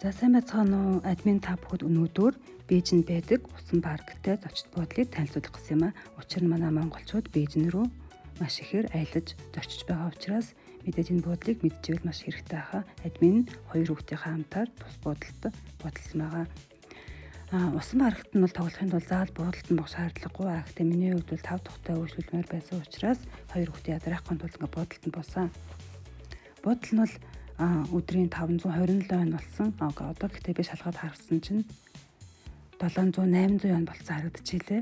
За сайн байцгаана уу? Админ та бүхэд өнөөдөр Бээжинд байдаг усан парктай зочид буудлыг танилцуулах гэсэн юм аа. Учир нь манай монголчууд Бээжин рүү маш ихээр аялаж зорчиж байгаа учраас мэдээж энэ буудлыг мэдчихвэл маш хэрэгтэй хаа. Админ хоёр хүүхдийнхээ хамтаар тус буудалд буудалсан байгаа. Усан паркт нь бол тоглохын тулд заавал буудалд нь бох шаардлагагүй. Гэхдээ миний хувьд бол 5 тухтай үйлчлүүлмээр байсан учраас хоёр хүүхдээ ядрахгүй тулд ингээ буудалд нь буусан. Буудал нь бол өдрийн 527 юан болсон. Одоо гэхдээ би шалгаад харсан чинь 700 800 юан болсон харагдчихлээ.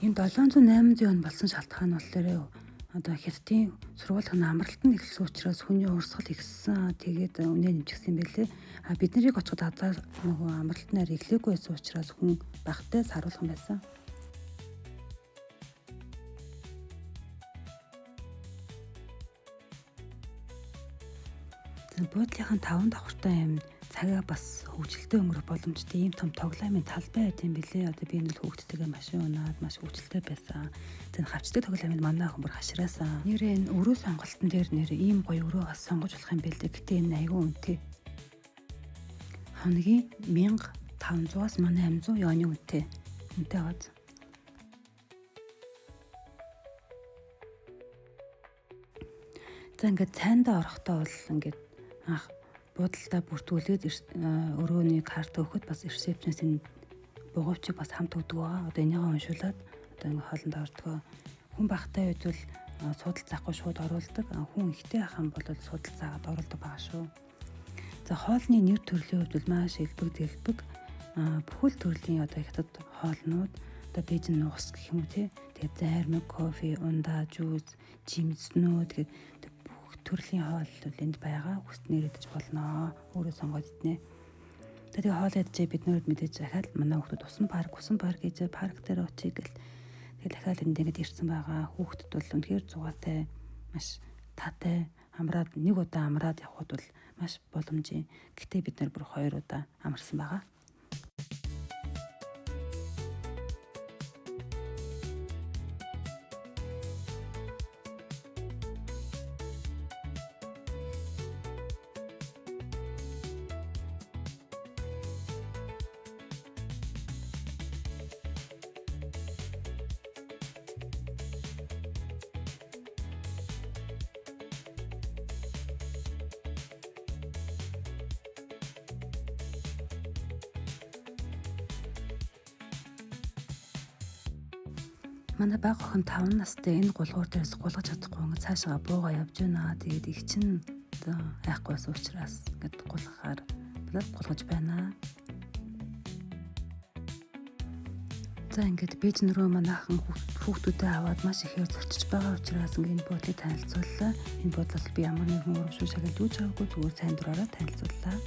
Энэ 700 800 юан болсон шалтгаан нь болохоор одоо Хятадын сургуулийн амралт нь эхэлсэн учраас хүний урсгал ихссэн. Тэгээд үнэ нэмчихсэн байлээ. А бид нарыг очиход азар нөгөө амралт нь арай эхлээгүй байсан учраас хүн багтай саруулхан байсан. Буудлынхаа 5 давхартай юм цагаа бас хөгжилтэй өнгөрөх боломжтой ийм том тоглоомын талбай байт юм билээ. Одоо би энэ л хүүхдтэйгээ машин унаад маш хөгжилтэй байсан. За хавчдаг тоглоомыг манай охин бүр хашраасан. Нэрээ энэ өрөө сонголтын дээр нэр ийм гоё өрөө бас сонгож болох юм билээ. Гэтэ энэ айгүй үнэтэй. Хоногийн 1500-аас 1800 юаны үнэтэй. Үнэтэй байгааз. За ингээд цайндаа орохдоо бол ингээд анх буудалдаа бүртгүүлээд өрөөний карт өгөхөд бас ресепшнээс энэ бугуйчийг бас хамт өгдөг байгаа. Одоо энийгээ уншуулад одоо ингээ хоолнд ордгоо. Хүн багтай үед бол суудал заахгүй шууд оруулдаг. Хүн ихтэй ах юм бол суудал заагаад оруулдаг байгаа шүү. За хоолны нэр төрлийн хувьд бол маш элбэг дэлбэг бүхэл төрлийн одоо хятад хоолнууд одоо Бээжин нугас гэх юм уу те. Тэгээд зайрмаг, кофе, ундаа, жуус, жимснүү тэгээд төрлийн хоол бол энд байгаа. Хүснээр идэж болно. Өөрөө сонгоод иднэ. Тэгээ хоол идчихээ бид нүрд мэдээж дахиад манай хүүхдүүд усан парк гэж парк дээр очие гэл. Тэгээ дахиад энд ингэж ирсэн байгаа. Хүүхдэд бол үнэхээр зугаатай, маш таатай амраад нэг удаа амраад явхад бол маш боломжийн. Гэтэ бид нар бүр 2 удаа амарсан байгаа. Манай бага охин 5 настай энэ гулгуур дээрээс гулгаж чадахгүй ингээд цаашаа буугаа явж байна. Тэгээд их чинь одоо айхгүй байсан учраас ингээд гулгахаар гулгаж байна. За ингээд Бээжин рүү манайхан хүүхдүүдээ аваад маш ихээр зорчиж байгаа учраас ингээд энэ буудлыг танилцууллаа. Энэ буудлаас би ямар нэгэн урамшуу шагнал юуж аваагүй зүгээр сайн дураараа танилцууллаа.